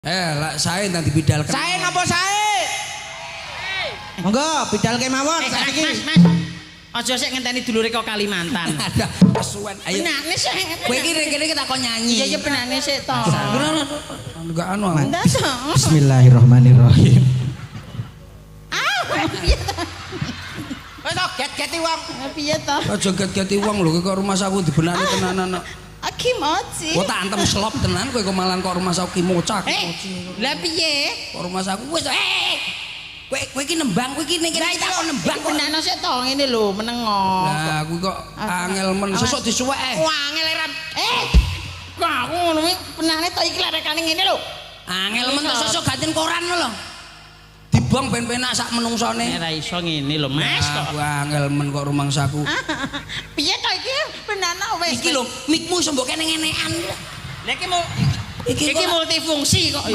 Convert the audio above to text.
Eh, lak sae nang dibidal. Sae napa sae? Monggo bidal kemawon Eh, saiki. Mas, Mas. Aja sik ngenteni dulure kok Kalimantan. Ada kesuwen. Ayo. Benane sik. Kowe iki rene kene tak kon nyanyi. Iya, iya, benane sik to. Enggak anu aku. Ndak to. Bismillahirrahmanirrahim. Ah, piye to? Wis to get-geti wong. Piye to? Aja get-geti wong lho, kok rumah saku dibenani tenanan kok. Ah, kimochi. Kok tak antem slop tenan kowe kok malan kok rumah saku kimoca. Eh, lah piye? Kok rumah saku wis eh. Kowe kowe iki nembang, kowe iki ning kene tak kon nembang kok. Benane sik to ngene lho, menengo. Lah kuwi kok angel men sesuk disuwek eh. Wah, angel ram. Eh, kok aku ngono kuwi benane to iki lek rekane ngene lho. Angel men to sesuk ganten koran lho. Dibong ben penak sak menungsone. Ora iso ngene lho, Mas kok. Wah, angel men kok rumangsaku. Piye to iki benane wis. Iki lho, mikmu iso mbok kene ngenekan. Lah iki mau Iki iki multifungsi kok.